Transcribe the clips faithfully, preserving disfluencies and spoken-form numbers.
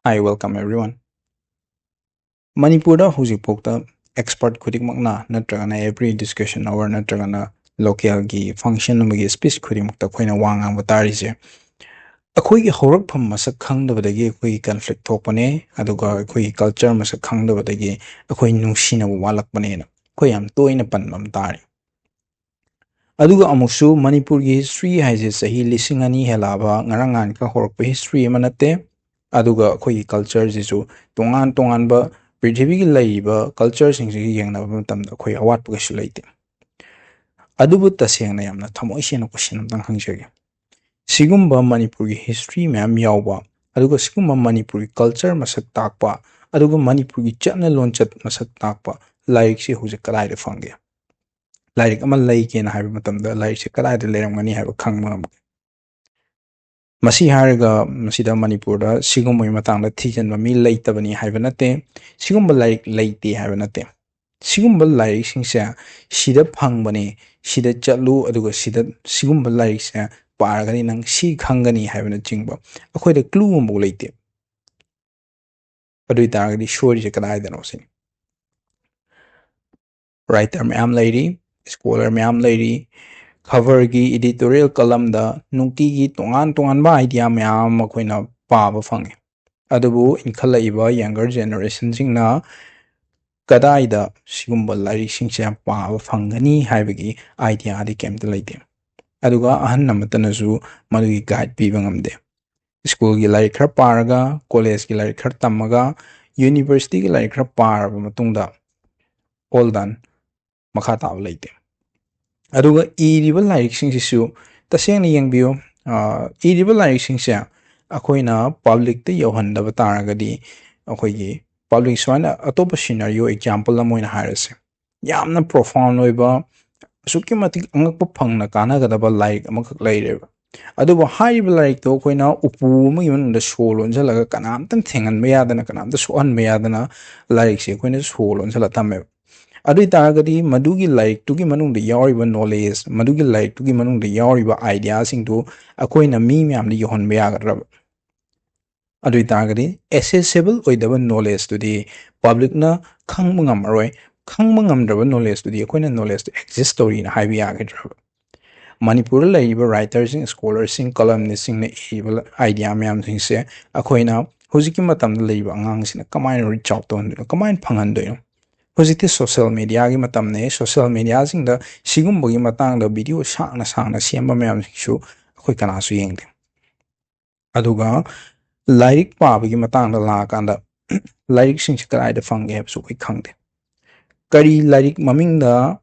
Hi, welcome everyone. ꯃꯅꯤꯄꯨꯔꯗ ꯍꯧꯖꯤꯛꯐꯥꯎꯗ expert ꯈꯨꯗꯤꯡꯃꯛꯅ ꯅꯠꯇ꯭ꯔꯒꯅ every discussion hour ꯅꯠꯇ꯭ꯔꯒꯅ local ꯒꯤ function ꯑꯃꯒꯤ speech ꯈꯨꯗꯤꯡꯃꯛꯇ ꯑꯩꯈꯣꯏꯅ ꯋꯥ ꯉꯥꯡꯕ ꯇꯥꯔꯤꯁꯦ ꯑꯩꯈꯣꯏꯒꯤ ꯍꯧꯔꯛꯐꯝ ꯃꯁꯛ ꯈꯪꯗꯕꯗꯒꯤ ꯑꯩꯈꯣꯏꯒꯤ conflict ꯊꯣꯛꯄꯅꯦ, ꯑꯗꯨꯒ ꯑꯩꯈꯣꯏꯒꯤ culture ꯃꯁꯛ ꯈꯪꯗꯕꯗꯒꯤ ꯑꯩꯈꯣꯏ ꯅꯨꯡꯁꯤꯅꯕ ꯋꯥꯠꯂꯛꯄꯅꯦꯅ ꯑꯩꯈꯣꯏ ꯌꯥꯝ ꯇꯣꯏꯅ ꯄꯟꯕ ꯑꯃ ꯇꯥꯔꯤ꯫ ꯑꯗꯨꯒ ꯑꯃꯨꯛꯁꯨ ꯃꯅꯤꯄꯨꯔꯒꯤ history ꯍꯥꯏꯁꯦ ꯆꯍꯤ ꯂꯤꯁꯤꯡ ꯑꯅꯤ ꯍꯦꯜꯂꯛꯑꯕ ꯉꯔꯥꯡ ꯅꯍꯥꯟ ꯈꯛ ꯍꯧꯔꯛꯄ history ꯑꯃ ꯅꯠꯇꯦ꯫ ꯑꯗꯨꯒ ꯑꯩꯈꯣꯏꯒꯤ culture ꯁꯤꯁꯨ ꯇꯣꯉꯥꯟ ꯇꯣꯉꯥꯟꯕ ꯄ꯭ꯔꯤꯊꯤꯕꯤꯒꯤ ꯂꯩꯔꯤꯕ culture ꯁꯤꯡꯁꯤꯒ ꯌꯦꯡꯅꯕ ꯃꯇꯝꯗ ꯑꯩꯈꯣꯏ ꯑꯋꯥꯠꯄ ꯀꯩꯁꯨ ꯂꯩꯇꯦ꯫ ꯑꯗꯨꯕꯨ ꯇꯁꯦꯡꯅ ꯌꯥꯝꯅ ꯊꯃꯣꯏ ꯁꯦꯡꯅ question ꯑꯝꯇꯪ ꯍꯪꯖꯒꯦ꯫ ꯁꯤꯒꯨꯝꯕ ꯃꯅꯤꯄꯨꯔꯒꯤ history ꯃꯌꯥꯝ ꯌꯥꯎꯕ, ꯑꯗꯨꯒ ꯁꯤꯒꯨꯝꯕ ꯃꯅꯤꯄꯨꯔꯒꯤ culture ꯃꯁꯛ ꯇꯥꯛꯄ, ꯑꯗꯨꯒ ꯃꯅꯤꯄꯨꯔꯒꯤ ꯆꯠꯅ ꯂꯣꯟꯆꯠ ꯃꯁꯛ ꯇꯥꯛꯄ ꯂꯥꯏꯔꯤꯛꯁꯤ ꯍꯧꯖꯤꯛ ꯀꯗꯥꯏꯗ ꯐꯪꯒꯦ? ꯂꯥꯏꯔꯤꯛ ꯑꯃ ꯂꯩꯒꯦꯅ ꯍꯥꯏꯕ ꯃꯇꯝꯗ ꯂꯥꯏꯔꯤꯛꯁꯦ ꯀꯗꯥꯏꯗ ꯂꯩꯔꯝꯒꯅꯤ ꯍꯥꯏꯕ ꯈꯪꯕ ꯉꯝꯒꯦ? ꯃꯁꯤ ꯍꯥꯏꯔꯒ ꯃꯁꯤꯗ ꯃꯅꯤꯄꯨꯔꯗ ꯁꯤꯒꯨꯝꯕꯒꯤ ꯃꯇꯥꯡꯗ ꯊꯤꯖꯤꯟꯕ ꯃꯤ ꯂꯩꯇꯕꯅꯤ ꯍꯥꯏꯕ ꯅꯠꯇꯦ, ꯁꯤꯒꯨꯝꯕ ꯂꯥꯏꯔꯤꯛ ꯂꯩꯇꯦ ꯍꯥꯏꯕ ꯅꯠꯇꯦ꯫ ꯁꯤꯒꯨꯝꯕ ꯂꯥꯏꯔꯤꯛꯁꯤꯡꯁꯦ ꯁꯤꯗ ꯐꯪꯕꯅꯤ, ꯁꯤꯗ ꯆꯠꯂꯨ, ꯑꯗꯨꯒ ꯁꯤꯗ ꯁꯤꯒꯨꯝꯕ ꯂꯥꯏꯔꯤꯛꯁꯦ ꯄꯥꯔꯒꯗꯤ ꯅꯪ ꯁꯤ ꯈꯪꯒꯅꯤ ꯍꯥꯏꯕꯅꯆꯤꯡꯕ ꯑꯩꯈꯣꯏꯗ clue ꯑꯃꯐꯥꯎ ꯂꯩꯇꯦ꯫ ꯑꯗꯨ ꯑꯣꯏ ꯇꯥꯔꯒꯗꯤ ꯁꯣꯏꯔꯤꯁꯦ ꯀꯗꯥꯏꯗꯅꯣ ꯁꯤꯅꯤ꯫ Writer ꯃꯌꯥꯝ ꯂꯩꯔꯤ, scholar ꯃꯌꯥꯝ ꯂꯩꯔꯤ, ꯈꯕꯔꯒꯤ editorial column ꯗ ꯅꯨꯡꯇꯤꯒꯤ ꯇꯣꯉꯥꯟ ꯇꯣꯉꯥꯟꯕ idea ꯃꯌꯥꯝ ꯑꯃ ꯑꯩꯈꯣꯏꯅ ꯄꯥꯕ ꯐꯪꯉꯤ꯫ ꯑꯗꯨꯕꯨ ꯏꯟꯈꯠꯂꯛꯏꯕ younger generation ꯁꯤꯡꯅ ꯀꯗꯥꯏꯗ ꯁꯤꯒꯨꯝꯕ ꯂꯥꯏꯔꯤꯛꯁꯤꯡꯁꯦ ꯄꯥꯕ ꯐꯪꯒꯅꯤ ꯍꯥꯏꯕꯒꯤ idea ꯗꯤ ꯀꯩꯝꯇ ꯂꯩꯇꯦ꯫ ꯑꯗꯨꯒ ꯑꯍꯟ ꯑꯃꯠꯇꯅꯁꯨ ꯃꯗꯨꯒꯤ guide ꯄꯤꯕ ꯉꯝꯗꯦ꯫ School ꯒꯤ ꯂꯥꯏꯔꯤꯛ ꯈꯔ ꯄꯥꯔꯒ, college ꯀꯤ ꯂꯥꯏꯔꯤꯛ ꯈꯔ ꯇꯝꯃꯒ, university ꯒꯤ ꯂꯥꯏꯔꯤꯛ ꯈꯔ ꯄꯥꯔꯕ ꯃꯇꯨꯡꯗ, all done, ꯃꯈꯥ ꯇꯥꯕ ꯂꯩꯇꯦ꯫ ꯑꯗꯨꯒ ꯏꯔꯤꯕ ꯂꯥꯏꯔꯤꯛꯁꯤꯡꯁꯤꯁꯨ ꯇꯁꯦꯡꯅ ꯌꯦꯡꯕꯤꯌꯨ, ꯑ, ꯏꯔꯤꯕ ꯂꯥꯏꯔꯤꯛꯁꯤꯡꯁꯦ ꯑꯩꯈꯣꯏꯅ public ꯇ ꯌꯧꯍꯟꯗꯕ ꯇꯥꯔꯒꯗꯤ, ꯑꯩꯈꯣꯏꯒꯤ public, ꯁꯨꯃꯥꯏꯅ ꯑꯇꯣꯞꯄ scenario example ꯑꯃ ꯑꯣꯏꯅ ꯍꯥꯏꯔꯁꯦ, ꯌꯥꯝꯅ profound ꯑꯣꯏꯕ, ꯑꯁꯨꯛꯀꯤ ꯃꯇꯤꯛ ꯑꯉꯛꯄ ꯐꯪꯅ ꯀꯥꯟꯅꯒꯗꯕ ꯂꯥꯏꯔꯤꯛ ꯑꯃꯈꯛ ꯂꯩꯔꯦꯕ꯫ ꯑꯗꯨꯕꯨ ꯍꯥꯏꯔꯤꯕ ꯂꯥꯏꯔꯤꯛꯇꯣ ꯑꯩꯈꯣꯏꯅ ꯎꯄꯨ ꯑꯃꯒꯤ ꯃꯅꯨꯡꯗ ꯁꯣ ꯂꯣꯟꯁꯤꯜꯂꯒ ꯀꯅꯥꯝꯇꯅ ꯊꯦꯡꯍꯟꯕ ꯌꯥꯗꯅ, ꯀꯅꯥꯝꯇ ꯁꯣꯛꯍꯟꯕ ꯌꯥꯗꯅ ꯂꯥꯏꯔꯤꯛꯁꯦ ꯑꯩꯈꯣꯏꯅ ꯁꯣ ꯂꯣꯟꯁꯤꯜꯂ ꯊꯝꯃꯦꯕ꯫ ꯑꯗꯨ ꯑꯣꯏ ꯇꯥꯔꯒꯗꯤ ꯃꯗꯨꯒꯤ ꯂꯥꯏꯔꯤꯛꯇꯨꯒꯤ ꯃꯅꯨꯡꯗ ꯌꯥꯎꯔꯤꯕ knowledge, ꯃꯗꯨꯒꯤ ꯂꯥꯏꯔꯤꯛꯇꯨꯒꯤ ꯃꯅꯨꯡꯗ ꯌꯥꯎꯔꯤꯕ idea ꯁꯤꯡꯗꯨ ꯑꯩꯈꯣꯏꯅ ꯃꯤ ꯃꯌꯥꯝꯗ ꯌꯧꯍꯟꯕ ꯌꯥꯒꯗ꯭ꯔꯕ? ꯑꯗꯨ ꯑꯣꯏꯇꯥꯔꯒꯗꯤ accessible ꯑꯣꯏꯗꯕ knowledgeꯇꯨꯗꯤ publicꯅ ꯈꯪꯕ ꯉꯝꯃꯔꯣꯏ꯫ ꯈꯪꯕ ꯉꯝꯗ꯭ꯔꯕ knowledgeꯇꯨꯗꯤ ꯑꯩꯈꯣꯏꯅ knowledgeꯇꯨ exist ꯇꯧꯔꯤꯅ ꯍꯥꯏꯕ ꯌꯥꯒꯗ꯭ꯔꯕ? ꯃꯅꯤꯄꯨꯔꯗ ꯂꯩꯔꯤꯕ writerꯁꯤꯡ, scholarꯁꯤꯡ, columnistꯁꯤꯡꯅ ꯏꯔꯤꯕ idea ꯃꯌꯥꯝꯁꯤꯡꯁꯦ ꯑꯩꯈꯣꯏꯅ ꯍꯧꯖꯤꯛꯀꯤ ꯃꯇꯝꯗ ꯂꯩꯔꯤꯕ ꯑꯉꯥꯡꯁꯤꯡꯅ ꯀꯃꯥꯏꯅ reach out ꯇꯧꯍꯟꯗꯣꯏꯅꯣ, ꯀꯃꯥꯏꯅ ꯐꯪꯍꯟꯗꯣꯏꯅꯣ? ꯍꯧꯖꯤꯛꯇꯤ social mediaꯒꯤ ꯃꯇꯝꯅꯦ꯫ Social mediaꯁꯤꯡꯗ ꯁꯤꯒꯨꯝꯕꯒꯤ ꯃꯇꯥꯡꯗ video ꯁꯥꯡꯅ ꯁꯥꯡꯅ ꯁꯦꯝꯕ ꯃꯌꯥꯝꯁꯤꯡꯁꯨ ꯑꯩꯈꯣꯏ ꯀꯅꯥꯁꯨ ꯌꯦꯡꯗꯦ꯫ ꯑꯗꯨꯒ ꯂꯥꯏꯔꯤꯛ ꯄꯥꯕꯒꯤ ꯃꯇꯥꯡꯗ ꯂꯥꯛꯑꯀꯥꯟꯗ ꯂꯥꯏꯔꯤꯛꯁꯤꯡꯁꯦ ꯀꯗꯥꯏꯗ ꯐꯪꯒꯦ ꯍꯥꯏꯕꯁꯨ ꯑꯩꯈꯣꯏ ꯈꯪꯗꯦ꯫ ꯀꯔꯤ ꯂꯥꯏꯔꯤꯛ ꯃꯃꯤꯡꯗ,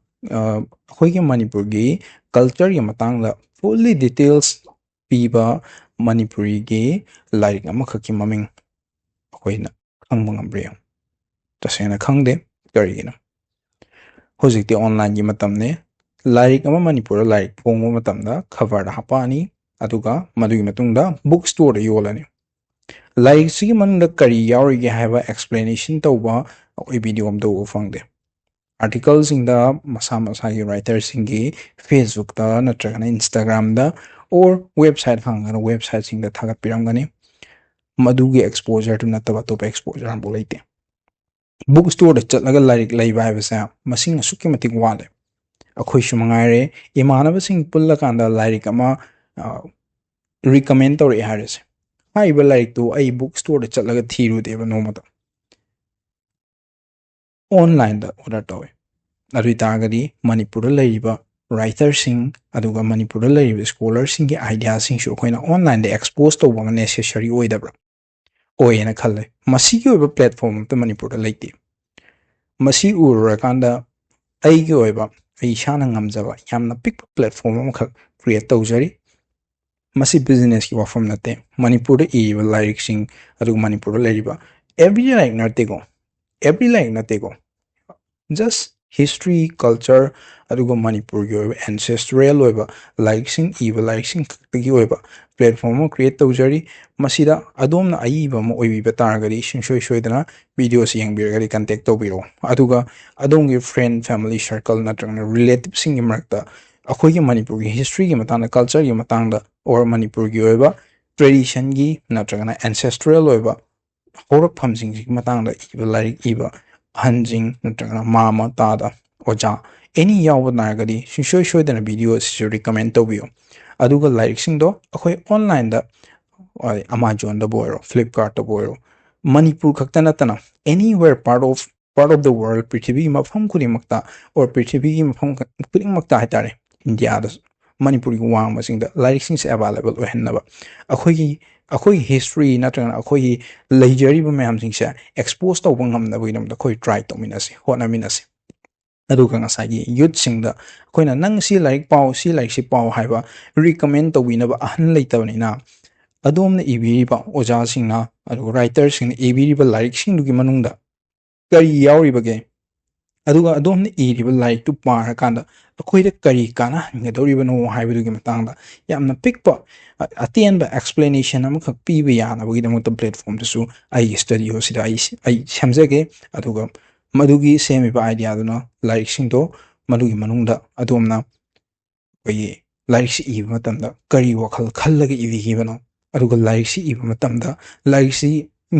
ꯑ, ꯑꯩꯈꯣꯏꯒꯤ ꯃꯅꯤꯄꯨꯔꯒꯤ cultureꯒꯤ ꯃꯇꯥꯡꯗ fully details ꯄꯤꯕ ꯃꯅꯤꯄꯨꯔꯤꯒꯤ ꯂꯥꯏꯔꯤꯛ ꯑꯃꯈꯛꯀꯤ ꯃꯃꯤꯡ ꯑꯩꯈꯣꯏꯅ ꯈꯪꯕ ꯉꯝꯕ꯭ꯔꯥ ꯌꯦꯡꯉꯨ꯫ ꯇꯁꯦꯡꯅ ꯈꯪꯗꯦ꯫ ꯀꯔꯤꯒꯤꯅꯣ? ꯍꯧꯖꯤꯛꯇꯤ onlineꯒꯤ ꯃꯇꯝꯅꯦ꯫ ꯂꯥꯏꯔꯤꯛ ꯑꯃ ꯃꯅꯤꯄꯨꯔꯗ ꯂꯥꯏꯔꯤꯛ ꯐꯣꯡꯕ ꯃꯇꯝꯗ coverꯗ ꯍꯥꯞꯄꯛꯑꯅꯤ, ꯑꯗꯨꯒ ꯃꯗꯨꯒꯤ ꯃꯇꯨꯡꯗ bookstoreꯗ ꯌꯣꯜꯂꯅꯤ꯫ ꯂꯥꯏꯔꯤꯛꯁꯤꯒꯤ ꯃꯅꯨꯡꯗ ꯀꯔꯤ ꯌꯥꯎꯔꯤꯒꯦ ꯍꯥꯏꯕ explanation ꯇꯧꯕ ꯑꯩꯈꯣꯏ video ꯑꯃ ꯎꯕ ꯐꯪꯗꯦ꯫ Articleꯁꯤꯡꯗ ꯃꯁꯥ ꯃꯁꯥꯒꯤ writerꯁꯤꯡꯒꯤ Facebookꯇ ꯅꯠꯇ꯭ꯔꯒꯅ Instagramꯗ or website ꯍꯥꯡꯉꯒꯅ websiteꯁꯤꯡꯗ ꯊꯥꯒꯠꯄꯤꯔꯝꯒꯅꯤ꯫ ꯃꯗꯨꯒꯤ exposureꯗꯨ ꯅꯠꯇꯕ ꯑꯇꯣꯞꯄ exposure ꯑꯃꯐꯥꯎ ꯂꯩꯇꯦ꯫ Bookstoreꯗ ꯆꯠꯂꯒ ꯂꯥꯏꯔꯤꯛ ꯂꯩꯕ ꯍꯥꯏꯕꯁꯦ ꯃꯁꯤꯡ ꯑꯁꯨꯛꯀꯤ ꯃꯇꯤꯛ ꯋꯥꯠꯂꯦ꯫ ꯑꯩꯈꯣꯏꯁꯨ ꯃꯉꯥꯏꯔꯦ, ꯏꯃꯥꯟꯅꯕꯁꯤꯡ ꯄꯨꯜꯂꯀꯥꯟꯗ ꯂꯥꯏꯔꯤꯛ ꯑꯃ, ꯑ, recommend ꯇꯧꯔꯛꯑꯦ ꯍꯥꯏꯔꯁꯦ꯫ ꯍꯥꯏꯔꯤꯕ ꯂꯥꯏꯔꯤꯛꯇꯨ ꯑꯩ bookstoreꯗ ꯆꯠꯂꯒ ꯊꯤꯔꯨꯗꯦꯕ ꯅꯣꯡꯃꯇ꯫ Onlineꯗ order ꯇꯧꯋꯦ꯫ ꯑꯗꯨ ꯑꯣꯏꯇꯥꯔꯒꯗꯤ ꯃꯅꯤꯄꯨꯔꯗ ꯂꯩꯔꯤꯕ writerꯁꯤꯡ ꯑꯗꯨꯒ ꯃꯅꯤꯄꯨꯔꯗ ꯂꯩꯔꯤꯕ scholarꯁꯤꯡꯒꯤ ideaꯁꯤꯡꯁꯨ ꯑꯩꯈꯣꯏꯅ onlineꯗ expose ꯇꯧꯕ ꯑꯃ necessary ꯑꯣꯏꯗꯕ꯭ꯔꯥ? ꯑꯣꯏꯌꯦꯅ ꯈꯜꯂꯦ꯫ ꯃꯁꯤꯒꯤ ꯑꯣꯏꯕ platform ꯑꯃꯠꯇ ꯃꯅꯤꯄꯨꯔꯗ ꯂꯩꯇꯦ꯫ ꯃꯁꯤ ꯎꯔꯨꯔꯀꯥꯟꯗ ꯑꯩꯒꯤ ꯑꯣꯏꯕ, ꯑꯩ ꯏꯁꯥꯅ ꯉꯝꯖꯕ ꯌꯥꯝꯅ ꯄꯤꯛꯄ platform ꯑꯃꯈꯛ create ꯇꯧꯖꯔꯤ꯫ ꯃꯁꯤ businessꯀꯤ ꯋꯥꯐꯝ ꯅꯠꯇꯦ꯫ ꯃꯅꯤꯄꯨꯔꯗ ꯏꯔꯤꯕ ꯂꯥꯏꯔꯤꯛꯁꯤꯡ, ꯑꯗꯨꯒ ꯃꯅꯤꯄꯨꯔꯗ ꯂꯩꯔꯤꯕ every ꯂꯥꯏꯔꯤꯛ ꯅꯠꯇꯦꯀꯣ, every ꯂꯥꯏꯔꯤꯛ ꯅꯠꯇꯦꯀꯣ, just history, culture, ꯑꯗꯨꯒ ꯃꯅꯤꯄꯨꯔꯒꯤ ꯑꯣꯏꯕ ancestral ꯑꯣꯏꯕ ꯂꯥꯏꯔꯤꯛꯁꯤꯡ, ꯏꯕ ꯂꯥꯏꯔꯤꯛꯁꯤꯡ ꯈꯛꯇꯒꯤ ꯑꯣꯏꯕ platform ꯑꯃ create ꯇꯧꯖꯔꯤ꯫ ꯃꯁꯤꯗ ꯑꯗꯣꯝꯅ ꯑꯏꯕ ꯑꯃ ꯑꯣꯏꯕꯤꯕ ꯇꯥꯔꯒꯗꯤ ꯁꯨꯡꯁꯣꯏ ꯁꯣꯏꯗꯅ videoꯁꯤ ꯌꯦꯡꯕꯤꯔꯒꯗꯤ contact ꯇꯧꯕꯤꯔꯛꯑꯣ꯫ ꯑꯗꯨꯒ ꯑꯗꯣꯝꯒꯤ friend, family circle ꯅꯠꯇ꯭ꯔꯒꯅ relativeꯁꯤꯡꯒꯤ ꯃꯔꯛꯇ ꯑꯩꯈꯣꯏꯒꯤ ꯃꯅꯤꯄꯨꯔꯒꯤ historyꯒꯤ ꯃꯇꯥꯡꯗ, cultureꯒꯤ ꯃꯇꯥꯡꯗ or ꯃꯅꯤꯄꯨꯔꯒꯤ ꯑꯣꯏꯕ ꯇ꯭ꯔꯦꯗꯤꯁꯟꯒꯤ ꯅꯠꯇ꯭ꯔꯒꯅ ꯑꯦꯟꯁꯦꯁꯇ꯭ꯔꯦꯜ ꯑꯣꯏꯕ ꯍꯧꯔꯛꯐꯝꯁꯤꯡꯁꯤꯒꯤ ꯃꯇꯥꯡꯗ ꯏꯕ ꯂꯥꯏꯔꯤꯛ ꯏꯕ ꯑꯍꯟꯁꯤꯡ ꯅꯠꯇ꯭ꯔꯒꯅ ꯃꯃꯥ ꯃꯄꯥꯗ ꯑꯣꯖꯥ ꯑꯦꯅꯤ ꯌꯥꯎꯕ ꯇꯥꯔꯒꯗꯤ ꯁꯨꯡꯁꯣꯏ ꯁꯣꯏꯗꯅ ꯚꯤꯗꯤꯑꯣ ꯑꯁꯤꯁꯨ ꯔꯤꯀꯃꯦꯟ ꯇꯧꯕꯤꯌꯨ꯫ ꯑꯗꯨꯒ ꯂꯥꯏꯔꯤꯛꯁꯤꯡꯗꯣ ꯑꯩꯈꯣꯏ ꯑꯣꯟꯂꯥꯏꯟꯗ ꯑꯃꯥꯖꯣꯟꯗꯕꯨ ꯑꯣꯏꯔꯣ, ꯐ꯭ꯂꯤꯞꯀꯥꯔꯠꯇꯕꯨ ꯑꯣꯏꯔꯣ, ꯃꯅꯤꯄꯨꯔ ꯈꯛꯇ ꯅꯠꯇꯅ anywhere part of part of the world, ꯄ꯭ꯔꯤꯊꯤꯕꯤꯒꯤ ꯃꯐꯝ ꯈꯨꯗꯤꯡꯃꯛꯇ or ꯄ꯭ꯔꯤꯊꯤꯕꯤꯒꯤ ꯃꯐꯝ ꯈꯨꯗꯤꯡꯃꯛꯇ ꯍꯥꯏꯇꯥꯔꯦ, ꯏꯟꯗꯤꯌꯥꯗ ꯃꯅꯤꯄꯨꯔꯒꯤ ꯋꯥꯡꯃꯁꯤꯡꯗ ꯂꯥꯏꯔꯤꯛꯁꯤꯡꯁꯦ ꯑꯦꯕꯥꯏꯂꯦꯕꯜ ꯑꯣꯏꯍꯟꯅꯕ ꯑꯩꯈꯣꯏꯒꯤ ꯑꯩꯈꯣꯏꯒꯤ ꯍꯤꯁꯇ꯭ꯔꯤ ꯅꯠꯇ꯭ꯔꯒꯅ ꯑꯩꯈꯣꯏꯒꯤ ꯂꯩꯖꯔꯤꯕ ꯃꯌꯥꯝꯁꯤꯡꯁꯦ ꯑꯦꯛꯁꯄꯣꯖ ꯇꯧꯕ ꯉꯝꯅꯕꯒꯤꯗꯃꯛꯇ ꯑꯩꯈꯣꯏ ꯇ꯭ꯔꯥꯏ ꯇꯧꯃꯤꯟꯅꯁꯤ, ꯍꯣꯠꯅꯃꯤꯟꯅꯁꯤ꯫ ꯑꯗꯨꯒ ꯉꯁꯥꯏꯒꯤ ꯌꯨꯠꯁꯤꯡꯗ ꯑꯩꯈꯣꯏꯅ "ꯅꯪ ꯁꯤ ꯂꯥꯏꯔꯤꯛ ꯄꯥꯎ, ꯁꯤ ꯂꯥꯏꯔꯤꯛꯁꯤ ꯄꯥꯎ" ꯍꯥꯏꯕ ꯔꯤꯀꯃꯦꯟ ꯇꯧꯕꯤꯅꯕ ꯑꯍꯟ ꯂꯩꯇꯕꯅꯤꯅ, ꯑꯗꯣꯝꯅ ꯏꯕꯤꯔꯤꯕ ꯑꯣꯖꯥꯁꯤꯡꯅ ꯑꯗꯨꯒ ꯔꯥꯏꯇꯔꯁꯤꯡꯅ ꯏꯕꯤꯔꯤꯕ ꯂꯥꯏꯔꯤꯛꯁꯤꯡꯗꯨꯒꯤ ꯃꯅꯨꯡꯗ ꯀꯔꯤ ꯌꯥꯎꯔꯤꯕꯒꯦ, ꯑꯗꯨꯒ ꯑꯗꯣꯝꯅ ꯏꯔꯤꯕ ꯂꯥꯏꯔꯤꯛꯇꯨ ꯄꯥꯔꯀꯥꯟꯗ ꯑꯩꯈꯣꯏꯗ ꯀꯔꯤ ꯀꯥꯟꯅꯍꯟꯒꯗꯧꯔꯤꯕꯅꯣ ꯍꯥꯏꯕꯗꯨꯒꯤ ꯃꯇꯥꯡꯗ ꯌꯥꯝꯅ ꯄꯤꯛꯄ, ꯑ-, ꯑꯇꯦꯟꯕ ꯑꯦꯛꯁꯄ꯭ꯂꯦꯅꯦꯁꯟ ꯑꯃꯈꯛ ꯄꯤꯕ ꯌꯥꯅꯕꯒꯤꯗꯃꯛꯇ ꯄ꯭ꯂꯦꯠꯐꯣꯝꯗꯨꯁꯨ ꯑꯩꯒꯤ ꯁ꯭ꯇꯨꯗꯤꯑꯣꯁꯤꯗ ꯑꯩ, ꯑꯩ ꯁꯦꯝꯖꯒꯦ꯫ ꯑꯗꯨꯒ ꯃꯗꯨꯒꯤ ꯁꯦꯝꯃꯤꯕ ꯑꯥꯏꯗꯤꯌꯥꯗꯨꯅ ꯂꯥꯏꯔꯤꯛꯁꯤꯡꯗꯣ ꯃꯗꯨꯒꯤ ꯃꯅꯨꯡꯗ ꯑꯗꯣꯝꯅ ꯑꯩꯈꯣꯏꯒꯤ ꯂꯥꯏꯔꯤꯛꯁꯤ ꯏꯕ ꯃꯇꯝꯗ ꯀꯔꯤ ꯋꯥꯈꯜ ꯈꯜꯂꯒ ꯏꯕꯤꯈꯤꯕꯅꯣ, ꯑꯗꯨꯒ ꯂꯥꯏꯔꯤꯛꯁꯤ ꯏꯕ ꯃꯇꯝꯗ ꯂꯥꯏꯔꯤꯛꯁꯤ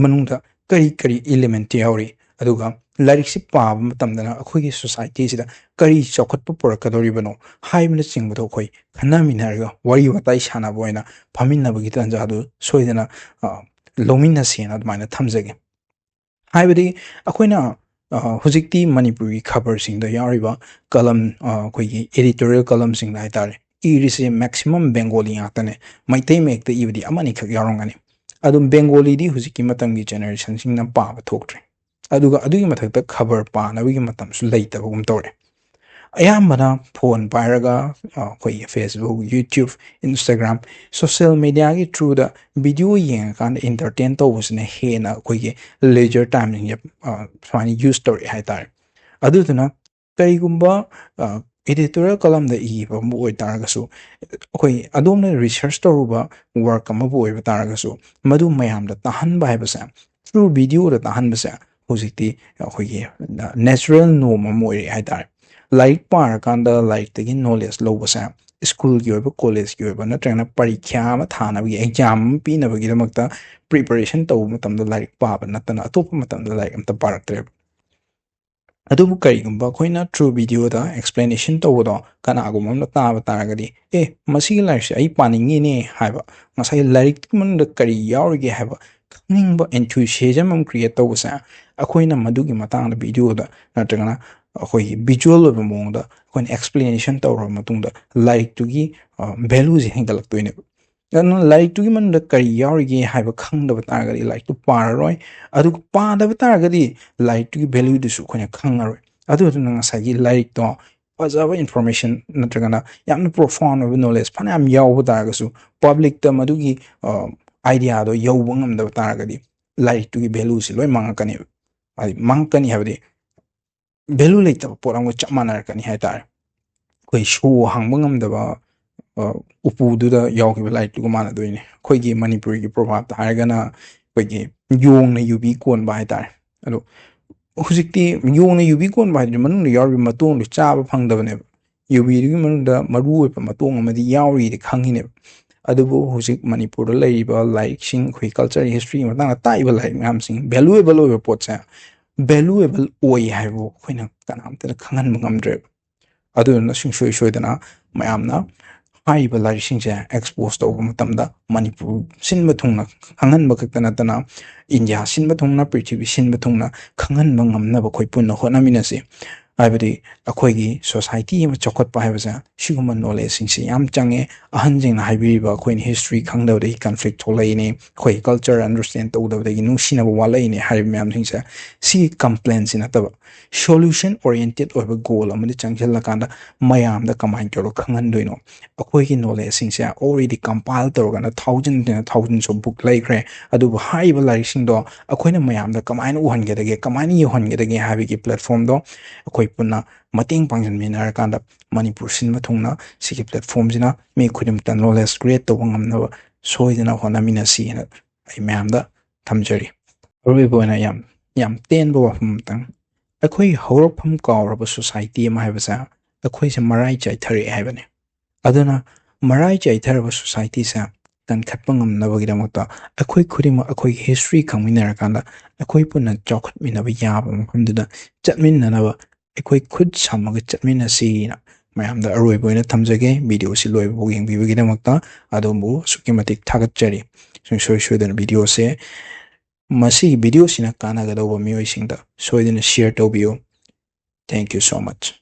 ꯃꯅꯨꯡꯗ ꯀꯔꯤ ꯀꯔꯤ ꯏꯂꯤꯃꯦꯟꯠ ꯌꯥꯎꯔꯤ, ꯑꯗꯨꯒ ꯂꯥꯏꯔꯤꯛꯁꯤ ꯄꯥꯕ ꯃꯇꯝꯗꯅ ꯑꯩꯈꯣꯏꯒꯤ ꯁꯣꯁꯥꯏꯇꯤꯁꯤꯗ ꯀꯔꯤ ꯆꯥꯎꯈꯠꯄ ꯄꯨꯔꯛꯀꯗꯧꯔꯤꯕꯅꯣ ꯍꯥꯏꯕꯅꯆꯤꯡꯕꯗꯣ ꯑꯩꯈꯣꯏ ꯈꯟꯅꯃꯤꯟꯅꯔꯒ ꯋꯥꯔꯤ ꯋꯥꯇꯥꯏ ꯁꯥꯟꯅꯕ ꯑꯣꯏꯅ ꯐꯝꯃꯤꯟꯅꯕꯒꯤ ꯇꯥꯟꯖꯥꯗꯨ ꯁꯣꯏꯗꯅ, ꯑ, ꯂꯧꯃꯤꯟꯅꯁꯦꯅ ꯑꯗꯨꯃꯥꯏꯅ ꯊꯝꯖꯒꯦ꯫ ꯍꯥꯏꯕꯗꯤ ꯑꯩꯈꯣꯏꯅ, ꯑ, ꯍꯧꯖꯤꯛꯇꯤ ꯃꯅꯤꯄꯨꯔꯒꯤ ꯈꯕꯔꯁꯤꯡꯗ ꯌꯥꯎꯔꯤꯕ ꯀꯂꯝ, ꯑ, ꯑꯩꯈꯣꯏꯒꯤ ꯑꯦꯗꯤꯇꯣꯔꯤꯌꯦꯜ ꯀꯂꯝꯁꯤꯡꯗ ꯍꯥꯏꯇꯥꯔꯦ, ꯏꯔꯤꯁꯦ ꯃꯦꯛꯁꯤꯃꯝ ꯕꯦꯡꯒꯣꯂꯤ ꯉꯥꯛꯇꯅꯦ꯫ ꯃꯩꯇꯩ ꯃꯌꯦꯛꯇ ꯏꯕꯗꯤ ꯑꯃꯅꯤꯈꯛ ꯌꯥꯎꯔꯝꯒꯅꯤ꯫ ꯑꯗꯨꯝ ꯕꯦꯡꯒꯣꯂꯤꯗꯤ ꯍꯧꯖꯤꯛꯀꯤ ꯃꯇꯝꯒꯤ ꯖꯦꯅꯦꯔꯦꯁꯟꯁꯤꯡꯅ ꯄꯥꯕ ꯊꯣꯛꯇ꯭ꯔꯦ꯫ ꯑꯗꯨꯒ ꯑꯗꯨꯒꯤ ꯃꯊꯛꯇ ꯈꯕꯔ ꯄꯥꯅꯕꯒꯤ ꯃꯇꯝꯁꯨ ꯂꯩꯇꯕꯒꯨꯝ ꯇꯧꯔꯦ꯫ ꯑꯌꯥꯝꯕꯅ ꯐꯣꯟ ꯄꯥꯏꯔꯒ, ꯑ, ꯑꯩꯈꯣꯏꯒꯤ Facebook, YouTube, Instagram, ꯁꯣꯁꯤꯌꯦꯜ ꯃꯦꯗꯤꯌꯥꯒꯤ ꯊ꯭ꯔꯨꯗ ꯚꯤꯗꯤꯑꯣ ꯌꯦꯡꯉꯀꯥꯟꯗ ꯏꯟꯇꯔꯇꯦꯟ ꯇꯧꯕꯁꯤꯅ ꯍꯦꯟꯅ ꯑꯩꯈꯣꯏꯒꯤ ꯂꯦꯖꯔ ꯇꯥꯏꯝꯁꯤꯡꯁꯦ, ꯑ, ꯁꯨꯃꯥꯏꯅ ꯌꯨꯁ ꯇꯧꯔꯛꯑꯦ ꯍꯥꯏꯇꯥꯔꯦ꯫ ꯑꯗꯨꯗꯨꯅ ꯀꯔꯤꯒꯨꯝꯕ, ꯑ, ꯑꯦꯗꯤꯇꯣꯔꯤꯌꯦꯜ ꯀꯂꯝꯗ ꯏꯕ ꯑꯃ ꯑꯣꯏꯇꯥꯔꯒꯁꯨ, ꯑꯩꯈꯣꯏ ꯑꯗꯣꯝꯅ ꯔꯤꯁꯔꯁ ꯇꯧꯔꯨꯕ ꯋꯥꯔꯛ ꯑꯃꯕꯨ ꯑꯣꯏꯕ ꯇꯥꯔꯒꯁꯨ, ꯃꯗꯨ ꯃꯌꯥꯝꯗ ꯇꯥꯍꯟꯕ ꯍꯥꯏꯕꯁꯦ, ꯊ꯭ꯔꯨ ꯚꯤꯗꯤꯑꯣꯗ ꯇꯥꯍꯟꯕꯁꯦ ꯍꯧꯖꯤꯛꯇꯤ ꯑꯩꯈꯣꯏꯒꯤ ꯅꯦꯆꯔꯦꯜ ꯅꯣꯔꯝ ꯑꯃ ꯑꯣꯏꯔꯛꯑꯦ ꯍꯥꯏꯇꯥꯔꯦ꯫ ꯂꯥꯏꯔꯤꯛ ꯄꯥꯔꯀꯥꯟꯗ ꯂꯥꯏꯔꯤꯛꯇꯒꯤ ꯅꯣꯂꯦꯖ ꯂꯧꯕꯁꯦ ꯁ꯭ꯀꯨꯜꯒꯤ ꯑꯣꯏꯕ, ꯀꯣꯂꯦꯖꯀꯤ ꯑꯣꯏꯕ, ꯅꯠꯇ꯭ꯔꯒꯅ ꯄꯔꯤꯈ꯭ꯌꯥ ꯑꯃ ꯊꯥꯅꯕꯒꯤ, ꯑꯦꯛꯖꯥꯝ ꯑꯃ ꯄꯤꯅꯕꯒꯤꯗꯃꯛꯇ ꯄ꯭ꯔꯤꯄꯦꯔꯦꯁꯟ ꯇꯧꯕ ꯃꯇꯝꯗ ꯂꯥꯏꯔꯤꯛ ꯄꯥꯕ ꯅꯠꯇꯅ ꯑꯇꯣꯞꯄ ꯃꯇꯝꯗ ꯂꯥꯏꯔꯤꯛ ꯑꯝꯇ ꯄꯥꯔꯛꯇ꯭ꯔꯦꯕ꯫ ꯑꯗꯨꯕꯨ ꯀꯔꯤꯒꯨꯝꯕ ꯑꯩꯈꯣꯏꯅ ꯊ꯭ꯔꯨ ꯚꯤꯗꯤꯑꯣꯗ ꯑꯦꯛꯁꯄ꯭ꯂꯦꯅꯦꯁꯟ ꯇꯧꯕꯗꯣ ꯀꯅꯥꯒꯨꯝꯕ ꯑꯃꯅ ꯇꯥꯕ ꯇꯥꯔꯒꯗꯤ, "ꯑꯦ, ꯃꯁꯤꯒꯤ ꯂꯥꯏꯔꯤꯛꯁꯦ ꯑꯩ ꯄꯥꯅꯤꯡꯉꯤꯅꯦ" ꯍꯥꯏꯕ, ꯉꯁꯥꯏ ꯂꯥꯏꯔꯤꯛꯇꯨꯒꯤ ꯃꯅꯨꯡꯗ ꯀꯔꯤ ꯌꯥꯎꯔꯤꯒꯦ ꯍꯥꯏꯕ ꯈꯪꯅꯤꯡꯕ, ꯑꯦꯟꯊꯨꯁꯤꯌꯥꯖꯝ ꯑꯃ ꯀ꯭ꯔꯤꯌꯦꯠ ꯇꯧꯕꯁꯦ, ꯑꯩꯈꯣꯏꯅ ꯃꯗꯨꯒꯤ ꯃꯇꯥꯡꯗ ꯚꯤꯗꯤꯑꯣꯗ ꯅꯠꯇ꯭ꯔꯒꯅ ꯑꯩꯈꯣꯏꯒꯤ ꯚꯤꯖꯨꯋꯦꯜ ꯑꯣꯏꯕ ꯃꯑꯣꯡꯗ ꯑꯩꯈꯣꯏꯅ ꯑꯦꯛꯁꯄ꯭ꯂꯦꯅꯦꯁꯟ ꯇꯧꯔꯕ ꯃꯇꯨꯡꯗ ꯂꯥꯏꯔꯤꯛꯇꯨꯒꯤ ꯚꯦꯂꯨꯁꯦ ꯍꯦꯟꯒꯠꯂꯛꯇꯣꯏꯅꯦꯕ꯫ ꯑꯗꯨꯅ ꯂꯥꯏꯔꯤꯛꯇꯨꯒꯤ ꯃꯅꯨꯡꯗ ꯀꯔꯤ ꯌꯥꯎꯔꯤꯒꯦ ꯍꯥꯏꯕ ꯈꯪꯗꯕ ꯇꯥꯔꯒꯗꯤ ꯂꯥꯏꯔꯤꯛꯇꯨ ꯄꯥꯔꯔꯣꯏ꯫ ꯑꯗꯨꯒ ꯄꯥꯗꯕ ꯇꯥꯔꯒꯗꯤ ꯂꯥꯏꯔꯤꯛꯇꯨꯒꯤ ꯚꯦꯂꯨꯗꯨꯁꯨ ꯑꯩꯈꯣꯏꯅ ꯈꯪꯉꯔꯣꯏ꯫ ꯑꯗꯨꯗꯨꯅ ꯉꯁꯥꯏꯒꯤ ꯂꯥꯏꯔꯤꯛꯇꯣ ꯐꯖꯕ ꯏꯟꯐꯣꯔꯃꯦꯁꯟ ꯅꯠꯇ꯭ꯔꯒꯅ ꯌꯥꯝꯅ ꯄ꯭ꯔꯣꯐꯥꯎꯟ ꯑꯣꯏꯕ ꯅꯣꯂꯦꯖ ꯐꯅꯌꯥꯝ ꯌꯥꯎꯕ ꯇꯥꯔꯒꯁꯨ ꯄꯕ꯭ꯂꯤꯛꯇ ꯃꯗꯨꯒꯤ ꯑꯥꯏꯗꯤꯌꯥꯗꯣ ꯌꯧꯕ ꯉꯝꯗꯕ ꯇꯥꯔꯒꯗꯤ ꯂꯥꯏꯔꯤꯛꯇꯨꯒꯤ ꯚꯦꯂꯨꯁꯤ ꯂꯣꯏ ꯃꯥꯡꯉꯛꯀꯅꯦꯕ꯫ ꯍꯥꯏꯗꯤ ꯃꯥꯡꯉꯛꯀꯅꯤ ꯍꯥꯏꯕꯗꯤ ꯚꯦꯂꯨ ꯂꯩꯇꯕ ꯄꯣꯠ ꯑꯃꯒ ꯆꯞ ꯃꯥꯟꯅꯔꯛꯀꯅꯤ ꯍꯥꯏꯇꯥꯔꯦ꯫ ꯑꯩꯈꯣꯏ ꯁꯣ ꯍꯥꯡꯕ ꯉꯝꯗꯕ ꯎꯄꯨꯗꯨꯗ ꯌꯥꯎꯈꯤꯕ ꯂꯥꯏꯔꯤꯛꯇꯨꯒ ꯃꯥꯟꯅꯗꯣꯏꯅꯦ꯫ ꯑꯩꯈꯣꯏꯒꯤ ꯃꯅꯤꯄꯨꯔꯤꯒꯤ ꯄ꯭ꯔꯣꯚꯥꯞꯇ ꯍꯥꯏꯔꯒꯅ ꯑꯩꯈꯣꯏꯒꯤ ꯌꯣꯡꯅ ꯌꯨꯕꯤ ꯀꯣꯟꯕ ꯍꯥꯏꯇꯥꯔꯦ꯫ ꯑꯗꯣ ꯍꯧꯖꯤꯛꯇꯤ ꯌꯣꯡꯅ ꯌꯨꯕꯤ ꯀꯣꯟꯕ ꯍꯥꯏꯗꯨꯗꯤ ꯃꯅꯨꯡꯗ ꯌꯥꯎꯔꯤꯕ ꯃꯇꯣꯡꯗꯨ ꯆꯥꯕ ꯐꯪꯗꯕꯅꯦꯕ꯫ ꯌꯨꯕꯤꯗꯨꯒꯤ ꯃꯅꯨꯡꯗ ꯃꯔꯨ ꯑꯣꯏꯕ ꯃꯇꯣꯡ ꯑꯃꯗꯤ ꯌꯥꯎꯔꯤꯗꯤ ꯈꯪꯉꯤꯅꯦꯕ꯫ ꯑꯗꯨꯕꯨ ꯍꯧꯖꯤꯛ ꯃꯅꯤꯄꯨꯔꯗ ꯂꯩꯔꯤꯕ ꯂꯥꯏꯔꯤꯛꯁꯤꯡ, ꯑꯩꯈꯣꯏ ꯀꯜꯆꯔ ꯍꯤꯁꯇ꯭ꯔꯤꯒꯤ ꯃꯇꯥꯡꯗ ꯇꯥꯛꯏꯕ ꯂꯥꯏꯔꯤꯛ ꯃꯌꯥꯝꯁꯤꯡ, ꯚꯦꯂꯨꯑꯦꯕꯜ ꯑꯣꯏꯕ ꯄꯣꯠꯁꯦ ꯚꯦꯂꯨꯑꯦꯕꯜ ꯑꯣꯏ ꯍꯥꯏꯕꯕꯨ ꯑꯩꯈꯣꯏꯅ ꯀꯅꯥꯝꯇꯅ ꯈꯪꯍꯟꯕ ꯉꯝꯗ꯭ꯔꯦꯕ꯫ ꯑꯗꯨꯗꯨꯅ ꯁꯨꯡꯁꯣꯏ ꯁꯣꯏꯗꯅ ꯃꯌꯥꯝꯅ ꯍꯥꯏꯔꯤꯕ ꯂꯥꯏꯔꯤꯛꯁꯤꯡꯁꯦ ꯑꯦꯛꯁꯄꯣꯖ ꯇꯧꯕ ꯃꯇꯝꯗ ꯃꯅꯤꯄꯨꯔ ꯁꯤꯟꯕ ꯊꯨꯡꯅ ꯈꯪꯍꯟꯕ ꯈꯛꯇ ꯅꯠꯇꯅ ꯏꯟꯗꯤꯌꯥ ꯁꯤꯟꯕ ꯊꯨꯡꯅ, ꯄ꯭ꯔꯤꯊꯤꯕꯤ ꯁꯤꯟꯕ ꯊꯨꯡꯅ ꯈꯪꯍꯟꯕ ꯉꯝꯅꯕ ꯑꯩꯈꯣꯏ ꯄꯨꯟꯅ ꯍꯣꯠꯅꯃꯤꯟꯅꯁꯤ꯫ ꯍꯥꯏꯕꯗꯤ ꯑꯩꯈꯣꯏꯒꯤ ꯁꯣꯁꯥꯏꯇꯤ ꯑꯃ ꯆꯥꯎꯈꯠꯄ ꯍꯥꯏꯕꯁꯦ ꯁꯤꯒꯨꯝꯕ ꯅꯣꯂꯦꯖꯁꯤꯡꯁꯦ ꯌꯥꯝ ꯆꯪꯉꯦ꯫ ꯑꯍꯟꯁꯤꯡꯅ ꯍꯥꯏꯕꯤꯔꯤꯕ ꯑꯩꯈꯣꯏꯅ ꯍꯤꯁꯇ꯭ꯔꯤ ꯈꯪꯗꯕꯗꯒꯤ ꯀꯟꯐ꯭ꯂꯤꯛ ꯊꯣꯛꯂꯛꯏꯅꯦ, ꯑꯩꯈꯣꯏ ꯀꯜꯆꯔ ꯑꯟꯗꯔꯁ꯭ꯇꯦꯟ ꯇꯧꯗꯕꯗꯒꯤ ꯅꯨꯡꯁꯤꯅꯕ ꯋꯥꯠꯂꯛꯏꯅꯦ ꯍꯥꯏꯔꯤꯕ ꯃꯌꯥꯝꯁꯤꯡꯁꯦ ꯁꯤꯒꯤ ꯀꯝꯄ꯭ꯂꯦꯟꯁꯤ ꯅꯠꯇꯕ ꯁꯣꯂꯨꯁꯟ ꯑꯣꯔꯤꯌꯦꯟꯇꯦꯠ ꯑꯣꯏꯕ ꯒꯣꯜ ꯑꯃꯗ ꯆꯪꯁꯤꯜꯂꯀꯥꯟꯗ ꯃꯌꯥꯝꯗ ꯀꯃꯥꯏꯅ ꯇꯧꯔꯒ ꯈꯪꯍꯟꯗꯣꯏꯅꯣ? ꯑꯩꯈꯣꯏꯒꯤ ꯅꯣꯂꯦꯖꯁꯤꯡꯁꯦ ꯑꯣꯜꯔꯦꯗꯤ ꯀꯝꯄꯥꯏꯜ ꯇꯧꯔꯒꯅ ꯊꯥꯎꯖꯟ ꯊꯥꯎꯖꯟꯁ ꯑꯣꯐ ꯕꯨꯛ ꯂꯩꯈ꯭ꯔꯦ꯫ ꯑꯗꯨꯕꯨ ꯍꯥꯏꯔꯤꯕ ꯂꯥꯏꯔꯤꯛꯁꯤꯡꯗꯣ ꯑꯩꯈꯣꯏꯅ ꯃꯌꯥꯝꯗ ꯀꯃꯥꯏꯅ ꯎꯍꯟꯒꯗꯒꯦ, ꯀꯃꯥꯏꯅ ꯌꯧꯍꯟꯒꯗꯒꯦ ꯍꯥꯏꯕꯒꯤ ꯄ꯭ꯂꯦꯠꯐꯣꯝꯗꯣ ꯑꯩꯈꯣꯏ ꯄꯨꯟꯅ ꯃꯇꯦꯡ ꯄꯥꯡꯁꯤꯟꯃꯤꯟꯅꯔꯀꯥꯟꯗ ꯃꯅꯤꯄꯨꯔ ꯁꯤꯟꯕ ꯊꯨꯡꯅ ꯁꯤꯒꯤ ꯄ꯭ꯂꯦꯠꯐꯣꯝꯁꯤꯅ ꯃꯤ ꯈꯨꯗꯤꯡꯃꯛꯇ ꯅꯣꯂꯦꯖ ꯀ꯭ꯔꯤꯌꯦꯠ ꯇꯧꯕ ꯉꯝꯅꯕ ꯁꯣꯏꯗꯅ ꯍꯣꯠꯅꯃꯤꯟꯅꯁꯤ ꯍꯥꯏꯅ ꯑꯩ ꯃꯌꯥꯝꯗ ꯊꯝꯖꯔꯤ꯫ ꯑꯔꯣꯏꯕ ꯑꯣꯏꯅ ꯌꯥꯝ, ꯌꯥꯝ ꯇꯦꯟꯕ ꯋꯥꯐꯝ ꯑꯃꯇꯪ, ꯑꯩꯈꯣꯏ ꯍꯧꯔꯛꯐꯝ ꯀꯥꯎꯔꯕ ꯁꯣꯁꯥꯏꯇꯤ ꯑꯃ ꯍꯥꯏꯕꯁꯦ ꯑꯩꯈꯣꯏꯁꯦ ꯃꯔꯥꯏ ꯆꯥꯏꯊꯔꯛꯑꯦ ꯍꯥꯏꯕꯅꯤ꯫ ꯑꯗꯨꯅ ꯃꯔꯥꯏ ꯆꯥꯏꯊꯔꯕ ꯁꯣꯁꯥꯏꯇꯤꯁꯦ ꯀꯟꯈꯠꯄ ꯉꯝꯅꯕꯒꯤꯗꯃꯛꯇ ꯑꯩꯈꯣꯏ ꯈꯨꯗꯤꯡꯃꯛ ꯑꯩꯈꯣꯏꯒꯤ ꯍꯤꯁꯇ꯭ꯔꯤ ꯈꯪꯃꯤꯟꯅꯔꯀꯥꯟꯗ ꯑꯩꯈꯣꯏ ꯄꯨꯟꯅ ꯆꯥꯎꯈꯠꯃꯤꯟꯅꯕ ꯌꯥꯕ ꯃꯐꯝꯗꯨꯗ ꯆꯠꯃꯤꯟꯅꯅꯕ ꯑꯩꯈꯣꯏ ꯈꯨꯠ ꯁꯝꯃꯒ ꯆꯠꯃꯤꯟꯅꯁꯤꯅ ꯃꯌꯥꯝꯗ ꯑꯔꯣꯏꯕ ꯑꯣꯏꯅ ꯊꯝꯖꯒꯦ꯫ ꯚꯤꯗꯤꯑꯣꯁꯤ ꯂꯣꯏꯕꯐꯥꯎ ꯌꯦꯡꯕꯤꯕꯒꯤꯗꯃꯛꯇ ꯑꯗꯣꯝꯕꯨ ꯑꯁꯨꯛꯀꯤ ꯃꯇꯤꯛ ꯊꯥꯒꯠꯆꯔꯤ꯫ ꯁꯨꯡꯁꯣꯏ ꯁꯣꯏꯗꯅ ꯚꯤꯗꯤꯑꯣꯁꯦ, ꯃꯁꯤꯒꯤ ꯚꯤꯗꯤꯑꯣꯁꯤꯅ ꯀꯥꯟꯅꯒꯗꯧꯕ ꯃꯤꯑꯣꯏꯁꯤꯡꯗ ꯁꯣꯏꯗꯅ ꯁꯤꯌꯔ ꯇꯧꯕꯤꯌꯨ꯫ Thank you so much.